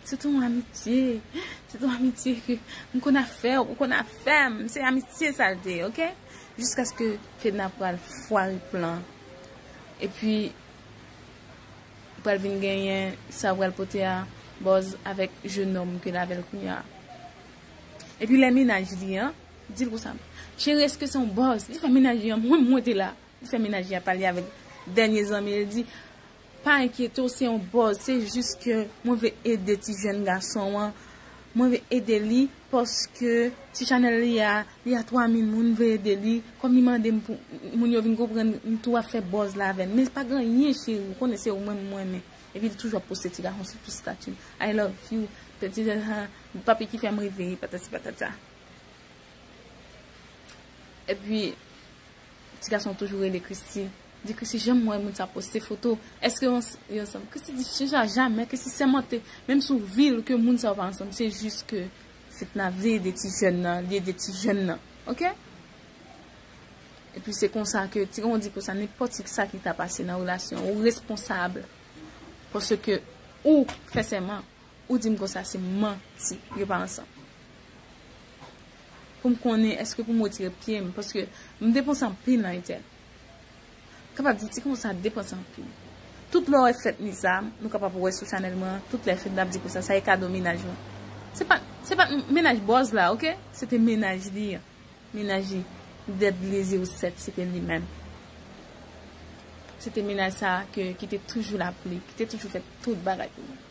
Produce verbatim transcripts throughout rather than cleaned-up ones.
Se te yon amitye. Se te yon amitye ke m konn afè w, ou konn afè m. Se amitye sa l te ye, oke? Jiskaske Fedna pral fware plan. Epi, pral vin genyen sa pral pote a buzz avèk jenòm ke l avè l kounye a. Epi lè mennaj li an, di l konsa, cheri, èske se yon buzz? Li fè mennaj li an, mwen, mwen te la. Li fè mennaj li an pale avèk dènye zanmi, li di, pa enkyete w, se yon buzz, se jis ke mwen vle ede ti jèn gason an, mwen vle ede li, paske ti chanèl li a, li a twa mil moun, m vle ede li, kòm li mande m pou moun yo vin konprann, m tou ap fè buzz la avè l, men pa gen anyen cheri, ou konnen se ou menm mwen renmen, epi li toujou ap poste ti gason sou tout stati l, I love you, ti, papi ki fè m reve, patati patata. Epi, ti gason toujou rele Christie. Di Christie, janm wè moun sa poste foto. Èske yo, yo ansanm? Christie di, chanja jamè, Christie sèmante. Menm si w vil ke moun sa yo pa ansanm, se jis ke Fedna vle ede ti jèn nan, li ede ti jèn nan. Oke? Epi se konsa ke, ti gason di konsa, nenpòt sa ki ta pase nan relasyon, ou responsab. Paske ou fè sèman. Ou di m konsa se manti, yo pa ansanm. Pou m konnen èske pou m retire pye m, paske m depanse anpil nan Etèl. Kapab di ti konsa depanse anpil. Tout lè w wè fèt Nisa, nou kapab wè sou chanèl mwen, tout lè fèt n ap di konsa, sa e kado mennaj mwen. Se pa, se pa mennaj buzz la, oke? Se te mennaj li an. Mennaj li, Deadly zewo sèt, se te li menm. Se te mennaj sa a ke, ki te toujou la pou li, ki te toujou fè tout bagay pou li.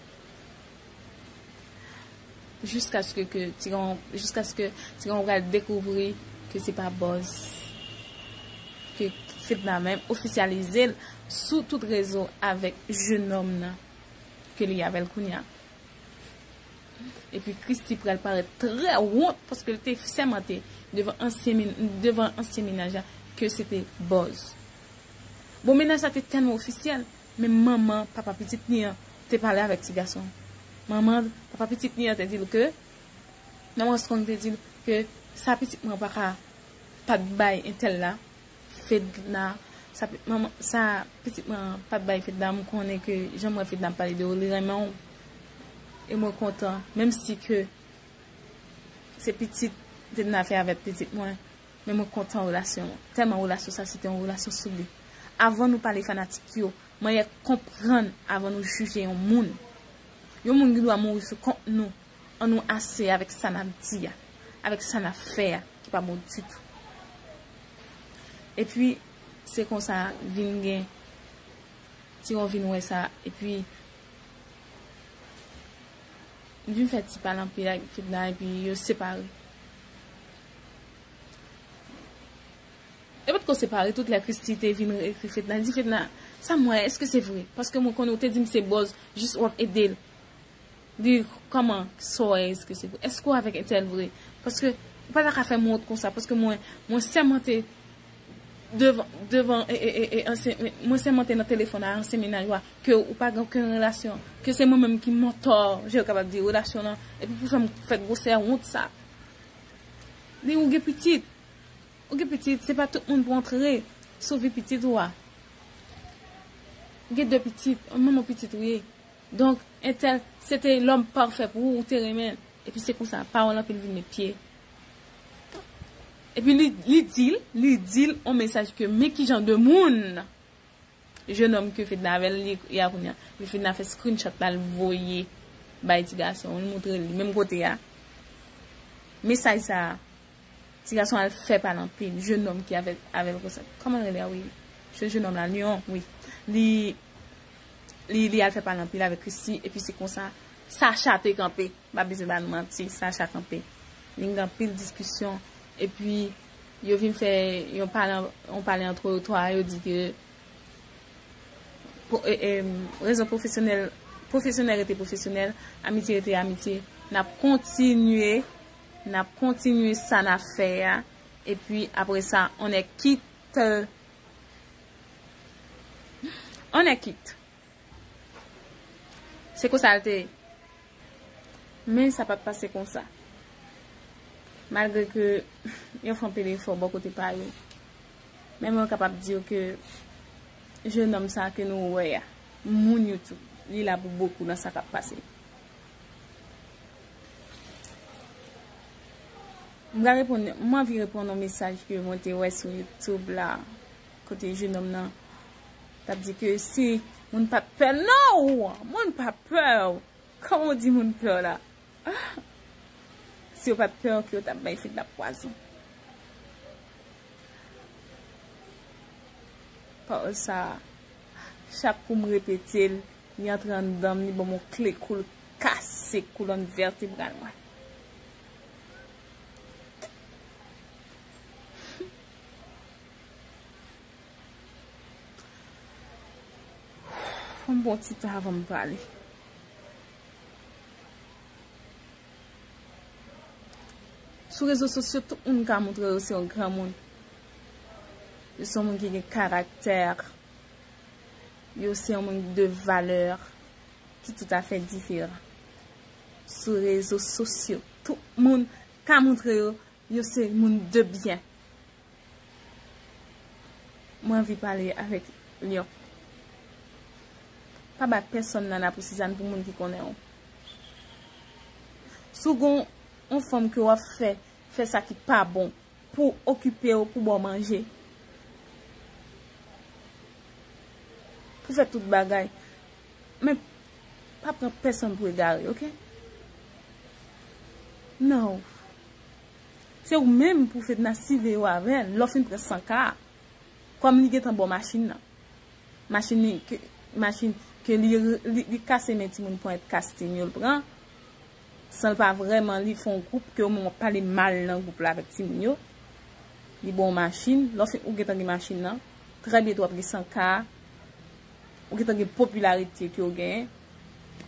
Jiskaske ke ti gason, jiskaske ti gason pral dekouvri ke se pa buzz, ke Fedna menm ofisyalize l sou tout rezo avèk jenòm nan ke li avè l kounye a. Epi Christie pral parèt trè wont paske l te sèmante devan ansyen, devan ansyen mennaj la ke se te buzz. Bon, mennaj la te tèlman ofisyèl, men manman papa pitit li an te pale avèk ti gason. Manman papa pitit li an te di l ke, manman Strong te di l ke sa pitit mwen pa ka pa t bay entèl la, Fedna, sa, manman, sa pitit mwen an pa t bay Fedna, m konnen ke jan m wè Fedna ap pale de ou, li renmen w. E mwen kontan, menm si ke se pitit Fedna fè avèk pitit mwen, men mwen kontan relasyon an. Tèlman relasyon sa, se te yon relasyon solid. Avan nou pale fanatik yo, manyè konprann avan nou jije yon moun. Yon moun gendwa mouri sou kont nou. An nou ase avèk sa n ap di a, avèk sa n ap fè a, ki pa bon ditou. Epi, se konsa, vin gen, ti gason vin wè sa, epi, li vin fè ti pale anpil ak Fedna, epi yo separe. E potko separe, tout lè Christie te vin ekri Fedna, li di Fedna, sa m wè, èske se vre? Paske mwen konnen ou te di m se buzz, jis w ap ede l. Di, kòman, sa w wè, èske se vre? Èske w avèk entèl vre? Paske, ou pa ta ka fè m wont konsa, paske mwen, mwen sèmante devan, devan, e, e, e, e, ansyen, mwen sèmante nan telefòn a ansyen mennaj ou a, ke ou pa gen okenn relasyon, ke se mwen menm ki mantò, jan yo kapab di relasyon lan, epi pou fè m fè gwosè wont sa. Li ou gen pitit. Ou gen pitit, se pa tout moun pou antre sou vi pitit ou a. Ou gen de pitit, manman pitit ou ye. Donk, entèl, se te lòm pafè pou ou, ou te renmen l. Epi se konsa, pawòl anpil vin met pye. Epi li, li di l, li di l on mesaj ke men ki jan de moun. Jenòm ke Fedna avè l, li, li a kounye a. Epi Fedna fè screenshot la, l voye bay ti gason, l montre li, menm kote a. Mesaj sa a, ti gason al fè pale anpil, jenòm ki avè, avè l konsa. Kòman l rele a, wi? Se jenòm la, Leon, wi. Li, li, li al fè pale anpil avèk Christie, epi se konsa, Sacha te kanpe. M pa bezwen ba nou manti, Sacha kanpe. Vin gen anpil diskisyon, epi yo vin fè yon pale, yon pale antre yo twa, yo di ke po-, e, e, rezon pwofesyonèl, pwofesyonèl rete pwofesyonèl, amitye rete amitye. N ap kontinye, n ap kontinye sa n ap fè a, epi apre sa, on est quitte, on est quitte. Se konsa l te ye. Men sa pa t pase konsa. Malgre ke yo fè anpil efò bò kote pa yo. Men mwen kapab di w ke jenòm sa ke nou wè a, moun yo tou, li la pou bokou nan sa k ap pase. M pral reponn, m anvi reponn yon mesaj ke mwen te wè sou YouTube la, kote jenòm nan t ap di ke si moun pa pè, non! Moun pa pè! Kòman w di moun pè w la? Si yo pa t pè w, ke yo t ap bay Fedna pwazon. Pawòl sa a, chak kou m repete l, li antre anndan m, li ban m yon kle kou, l kase kolòn vètebral mwen. Fò m pran ti tan avan m pale. Sou rezo sosyo, tout moun ka montre yo se yon granmoun. Yo se yon moun ki gen karaktè. Yo se yon moun de valè ki toutafè diferan. Sou rezo sosyo, tout moun ka montre yo, yo se moun de byen. Mwen anvi pale avèk Lyon. Pa ba pèsonn nana pou Sizàn pou moun ki konnen w. Si w gon yon fanm ke w ap fè, fè sa ki pa bon pou okipe w, pou ba w manje, pou fè tout bagay. Men, pa pran pèsonn pou egare, oke? Non. Se ou menm pou Fedna siveye w avè l, lè w fin pran san K a. Kòm li gentan ba w machin nan. Machin li, ke, machin ke li, li, li kase men timoun ponyèt kastin yo l pran. San l pa vrèman li fè yon gwoup ke ou menm w ap pale mal nan gwoup la avèk timoun yo. Li ba w machin, lè w fin ou gentan gen machin nan. Trè byento w ap gen san K a. Ou gentan gen popilarite ke w genyen.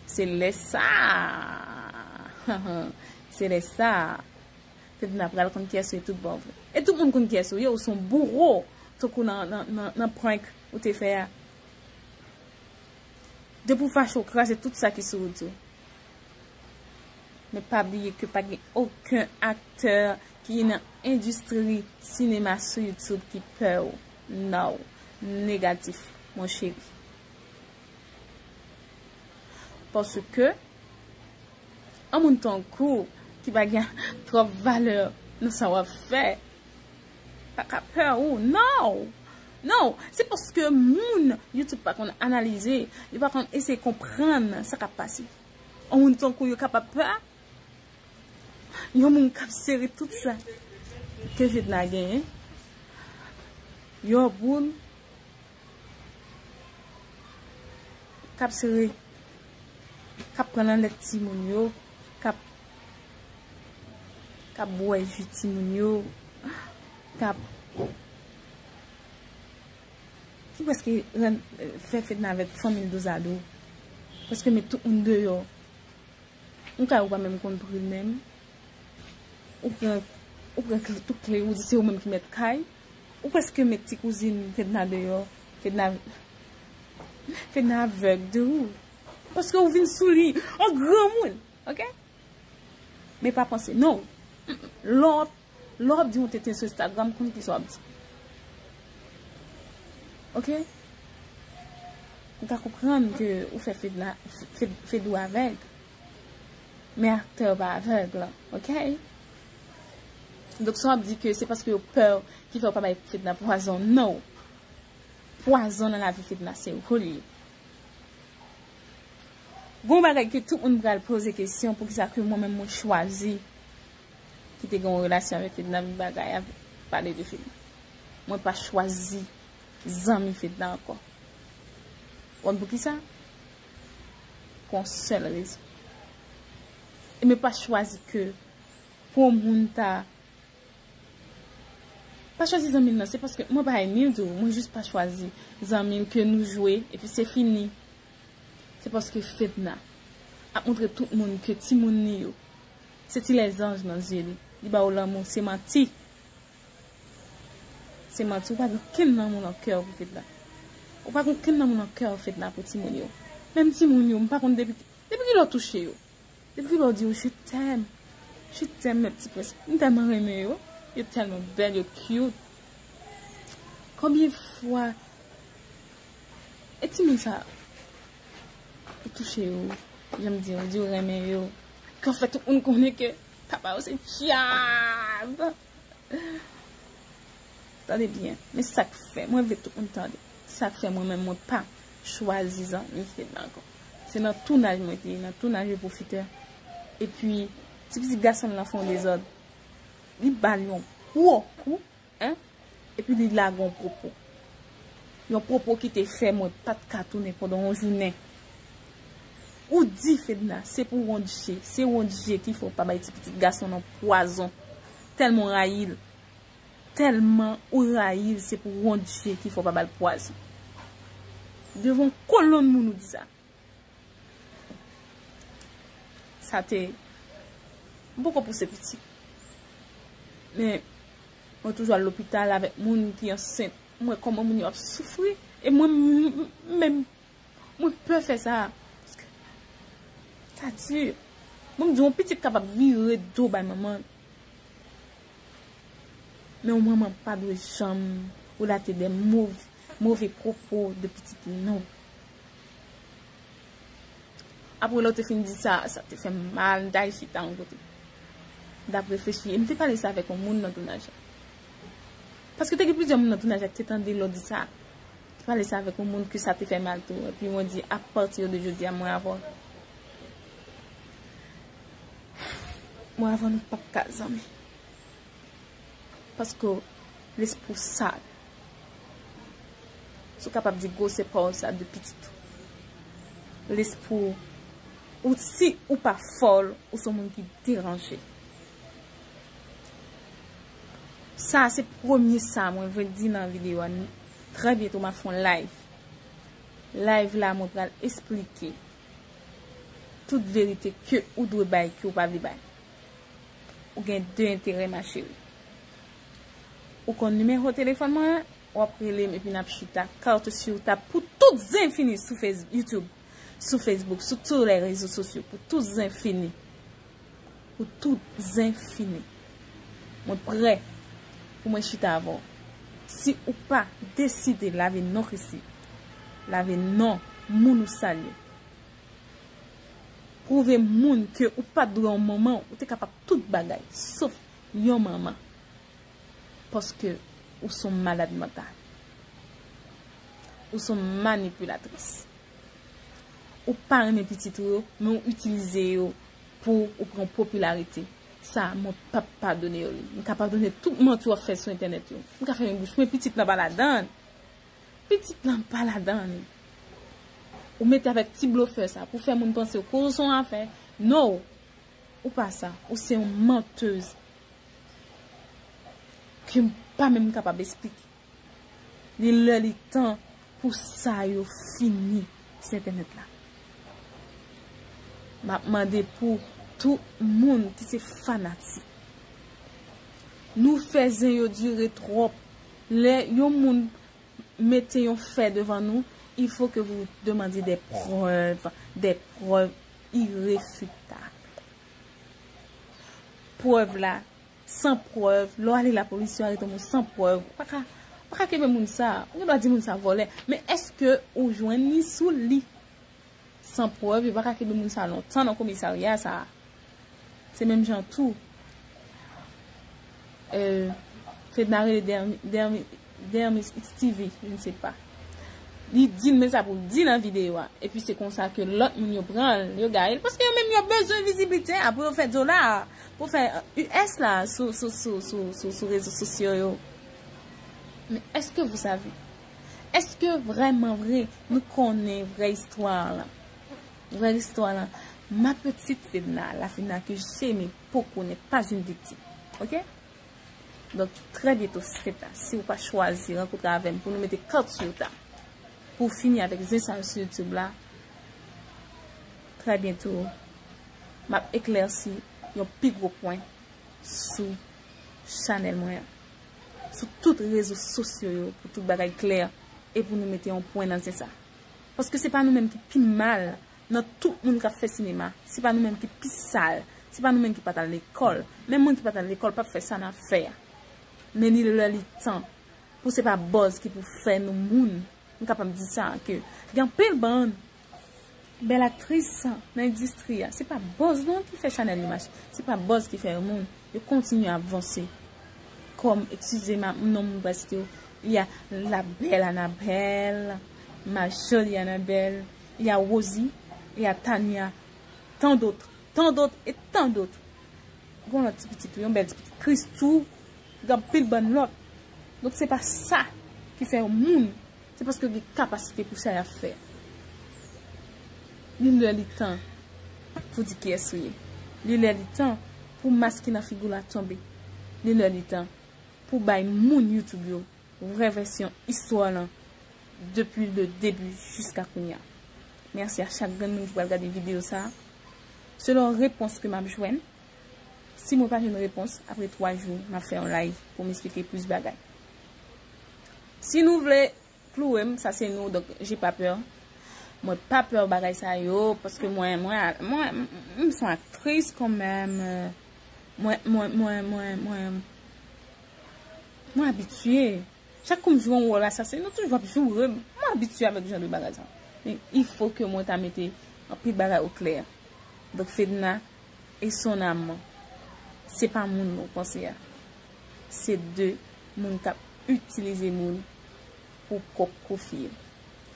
Se lè sa a. Se lè sa a. Fedna pral konn kiyès ou ye tout bon vre. E tout moun konn kiyès ou ye, ou se yon bouro, tankou nan, nan, nan, nan prank ou te fè a. Depi w fache, w kraze tout sa ki sou wout ou. Men pa bliye ke pa gen okenn aktè ki nan endistri sinema sou YouTube ki pè w. No. Negatif, mon chéri. Paske yon moun tankou w ki pa gen twòp valè nan sa w ap fè, pa ka pè ou. No! No! Se paske moun YouTube pa konn analize, yo pa konn eseye konprann sa k ap pase. Yon moun tankou w yo kapab pè yon moun k ap sere tout sa ke Fedna genyen. Yon moun k ap sere, k ap pran nan lèt timoun yo, k ap, k ap bwè ji timoun yo, k ap, ki prèske rann, fè Fedna avèk fanmi l dozado. Prèske met tout moun deyò. Yon kay ou pa menm konn pri l menm. Ou pran, ou pran kle, tout kle, ou di se ou menm ki mèt kay. Ou prèske met ti kouzin Fedna deyò. Fedna, Fedna avèg de ou. Paske ou vin sou li an granmoun, oke? Men pa panse, non. Lè w ap, lè w ap di yon tenten sou Instagram, konn kisa w ap di. Oke? M ka konprann ke ou fè Fedna, Fed, Fedou avèg. Men aktè yo pa avèg la, oke? Donk, sa w ap di ke se paske yo pè w ki fè yo pa bay Fedna pwazon, non. Pwazon nan lavi Fedna, se ou li ye. Gon bagay ke tout moun pral poze kesyon, poukisa ke mwen menm mwen chwazi kite gen yon relasyon avèk Fedna, vin bagay avèk, pale de Fedna. Mwen pa chwazi zanmi Fedna ankò. Konn poukisa? Pou yon sèl rezon. E mwen pa chwazi ke pou yon moun ta, pa chwazi zanmi l nan, se paske mwen pa enmi l tou, mwen jis pa chwazi zanmi l ke nou jwe, epi se fini. Se paske Fedna ap montre tout moun ke timoun li yo, se ti lèzanj nan zye li. Li ba yo lanmou, se manti. Se manti, ou pa gen okenn lanmou nan kè w pou Fedna. Ou pa gen okenn lanmou nan kè w, Fedna, pou timoun yo. Menm timoun yo, m pa konn depi, depi kilè w touche yo. Depi kilè w di yo, "Je t'aime. Je t'aime, mes petits princes." M tèlman renmen yo. Yo tèlman bèl, yo cute. Konbyen fwa e timoun sa, ou touche yo, jan m di, ou di ou renmen yo. Kè w fè tout moun konnen ke papa yo se djab. Tande byen, men sa k fè, mwen vle tout moun tande. Sa k fè mwen menm mwen pa chwazi zanmi Fedna ankò. Se nan tounaj mwen te ye, nan tounaj yo pwofitè. Epi, ti pitit gason m lan fè yon dezòd. Li ba l yon gwo kou, en, epi li lage yon pwopo. Yon pwopo ki te fè mwen pa t ka tounen pandan yon jounen. Ou di, Fedna, se pou wont je, se wont je ki fè w pa bay ti pitit gason nan pwazon. Tèlman w rayi l. Tèlman ou rayi l, se pou wont je ki fè w pa ba l pwazon. Devan yon kolonn moun ou di sa. Sa te, m poko pouse pitit. Men, mwen toujou al lopital avèk moun ki ansent. M wè kòman moun yo ap soufri. E mwen, m, m, menm, mwen pè fè sa. Paske sa di. Bon, m di, yon pitit kapab vire do bay manman l. Men yon manman pa dwe janm relate de mov-, move pwopo de pitit li, non. Apre lè w te fin di sa, sa te fè m mal, m t al chita yon kote. M t ap reflechi, e m te pale sa avèk yon moun nan tounaj la. Paske te gen plizyè moun nan tounaj la ki te tande lè w di sa. M te pale sa avèk yon moun ke sa te fè mal tou. Epi mwen di, apati de jodi a, mwen avè w. Mwen avè w, nou p ap ka zanmi. Paske lespri w sal. Si w kapab di gwosè pawòl sa de pitit ou. Lespri w, ou, si ou pa fòl, ou se yon moun ki deranje. Sa, se premye sa mwen vle di nan videyo a. Trè byento, m ap fè yon live. Live la, mwen pral esplike tout verite ke ou dwe bay, ke ou pa vle bay. Ou gen de enterè, ma chérie. Ou konn nimewo telefòn mwen an, w ap rele m epi n ap chita, carte sur table pou tout zen fini sou Face-, YouTube, sou Facebook, sou tout lè rezo sosyo, pou tout zen fini. Pou tout zen fini. Mwen prè pou mwen chita avè w. Si ou pa deside lave non Christie, lave non moun ou salye, pwouve moun ke ou pa t dwe yon manman, ou te kapab tout bagay, sof yon manman. Paske ou se yon malad mantal. Ou se yon manipilatris. Ou pa renmen pitit ou yo, men ou itilize yo pou ou pran popilarite. Sa, mwen p ap padone w li. M ka padone tout manti w ap fè sou entènèt yo. M ka fèmen bouch mwen, pitit lan pa ladan l. Pitit lan pa ladan li. Ou mete avèk ti blofè sa pou fè moun panse w koz ou se yon afè. No! Ou pa sa. Ou se yon mantèz. Ke m pa menm kapab esplike. Li lè li tan pou sa yo fini sou entènèt la. M ap mande pou tout moun ki se fanatik. Nou fè zen yo dire twòp. Lè yon moun mete yon fè devan nou, il faut que vous demandiez des preuves, des preuves irréfutables. Prèv la, san prèv, lè w ale lapolis, yo arete yon moun san prèv, ou pa ka, ou pa ka kenbe moun sa, ou gen dwa di moun sa vòlè, men èske ou jwenn li sou li? San prèv, yo pa ka kenbe moun sa lontan nan komisarya sa. Se menm jan tou, euh, Fedna rele Dermi-, Dermi-, Dermis X T V, je ne sais pas. Li di l, men sa pou l di nan videyo a. Epi se konsa ke lòt moun yo pran l, yo gaye l. Paske yo menm yo bezwen viziblite a pou yo fè dola, pou fè, euh, U S la sou, sou, sou, sou, sou, sou rezo sosyo yo. Men èske vous savez? Èske vrèman vre nou konnen vrè istwa la? Vrè istwa la. Ma petite Fedna, la Fedna que j'aimais beaucoup n'est pas une victime. Ok? Donk, trè byento, Fedna, si ou pa chwazi rankontre avè m pou nou mete kat sou tab, pou fini avèk zen sa yo sou YouTube la, trè byento, m ap eklèsi yon pi gwo pwen sou chanèl mwen an, sou tout rezo sosyo yo, pou tout bagay klè, e pou nou mete yon pwen nan zen sa. Paske se pa nou menm ki pi mal nan tout moun k ap fè sinema. Se pa nou menm ki pi sal. Se pa nou menm ki pa t al lekòl. Menm moun ki pa t al lekòl p ap fè sa n ap fè a. Men li lè li tan pou se pa buzz ki pou fè nou moun. M kapab di sa ke gen anpil bann Bèl aktris nan endistri a. Se pa buzz non ki fè chanèl yo mache. Se pa buzz ki fè yo moun. Yo kontinye ap vanse. Kòm, eskize m, non m pa site yo. Il y a la belle Annabelle, ma jolie Annabelle, il y a Rosie, il y a Tania, tant d'autres, tant d'autres et tant d'autres. Gon lòt ti pitit tou, yon bèl ti pitit Christoo, gen anpil bann lòt. Donk se pa sa ki fè yon moun, se paske gen kapasite pou sa y ap fè. Li lè li tan pou di kiyès ou ye. Li lè li tan pou mask ki nan figi w la tonbe. Li lè li tan pou bay moun YouTube yo vrè vèsyon istwa lan depi le debi jiska kounye a. Mèsi a chak grenn moun ki pral gade videyo sa a. Selon repons ke m ap jwenn, si mwen pa jwenn repons, apre twa jou, m ap fè yon live pou m esplike plis bagay. Si nou vle ploure m, sa se nou, donk j'ai pas peur. Mwen pa pè bagay sa yo, paske mwen, mwen, mwen, m se yon aktris kanmenm. Mwen, mwen, mwen, mwen, mwen, mwen abitye. Chak kou m jwe yon wòl asasen, nou toujou ap joure m. Mwen abitye avèk jan de bagay sa. Men il faut que mwen ta mete anpil bagay o klè. Donk Fedna e Son Amant, se pa moun nou panse a. Se de moun k ap itilize moun pou kòk kofi yo.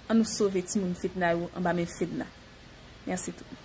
An nou sove timoun Fedna yo anba men Fedna. Mèsi tout.